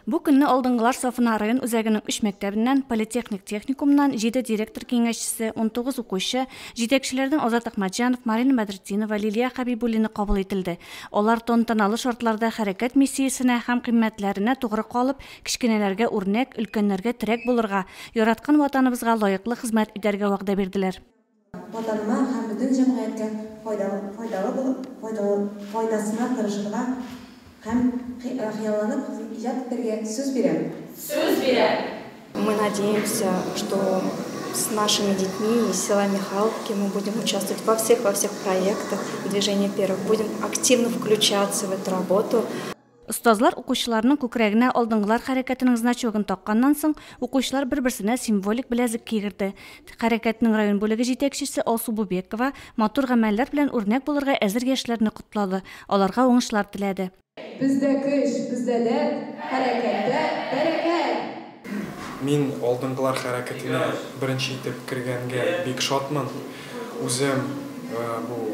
Бу көнне алдынгылар сафына район үзәгенең өч мәктәбеннән, политехник техникумыннан җиде директор киңәшчесе, 19 укучы, җитәкчеләрдән Азат Әхмәтҗанов, Марина Бәдретдинова, Лилия Хәбибуллина кабул ителде. Алар тантаналы шартларда хәрәкәт миссиясенә һәм кыйммәтләренә тугры калып, кечкенәләргә үрнәк, өлкәннәргә терәк булырга, яраткан Ватаныбызга лаеклы хезмәт итәргә вәгъдә бирделәр. Ватаныма һәм бөтен җәмгыятькә файдалы, файдалы булып, файдалы, файдасына тырышырга һәм хыялланып иҗат итәргә сүз бирәм. Сүз бирәм! Мы надеемся, что с нашими детьми из села Михайловки мы будем участвовать во всех, во всех проектах Движения первых, будем активно включаться в эту работу. Остазлар укучыларның күкрәгенә Алдынгылар хәрәкәтенең значогын такканнан соң, укучылар бер-берсенә символик беләзек кигерде. Хәрәкәтнең район бүлеге җитәкчесе Алсу Бубекова матур гамәлләр белән үрнәк булырга әзер яшьләрне котлады, аларга уңышлар теләде. Бездә көч, бездә дәрт, хәрәкәттә бәрәкәт! Мин Алдынгылар хәрәкәтенә беренче итеп кергәнгә бик шатмын. Үзем бу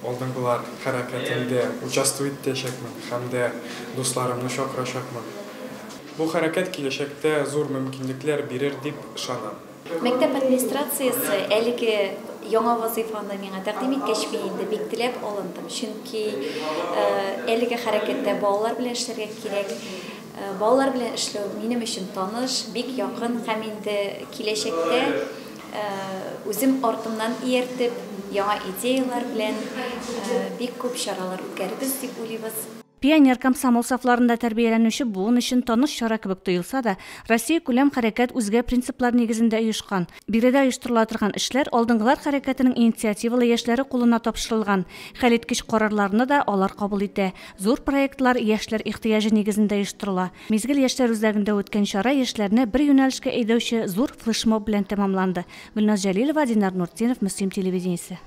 Алдынгылар хәрәкәтендә участвовать итәчәкмен һәм дә дусларымны чакырачакмын. Бу хәрәкәт киләчәктә зур мөмкинлекләр бирер дип ышанам. Мәктәп администрациясе әлеге яңа вазыйфаны миңа тәкъдим иткәч, мин инде бик теләп алындым, чөнки әлеге хәрәкәттә балалар белән эшләргә кирәк. Балалар белән эшләү минем өчен таныш, бик якын һәм инде киләчәктә үзем артымнан ияртеп, яңа идеяләр белән бик күп чаралар үткәрербез дип уйлыйбыз. Пионер комсомол сафларында тәрбияләнүче буын өчен таныш чара кебек тоелса да, Россиякүләм хәрәкәт үзгә принциплар нигезендә оешкан. Биредә оештырыла торган эшләр Алдынгылар хәрәкәтенең инициативалы яшьләре кулына тапшырылган. Хәлиткеч карарларны да алар кабул итә. Зур проектлар яшьләр ихтыяҗы нигезендә оештырыла. Мизгел яшьләр үзәгендә үткән чара яшьләрне бер юнәлешкә әйдәүче зур флешмоб белән тәмамланды. Гөлназ Җәлилова, Динар Нуртдинов, Мөслим телевидениесе.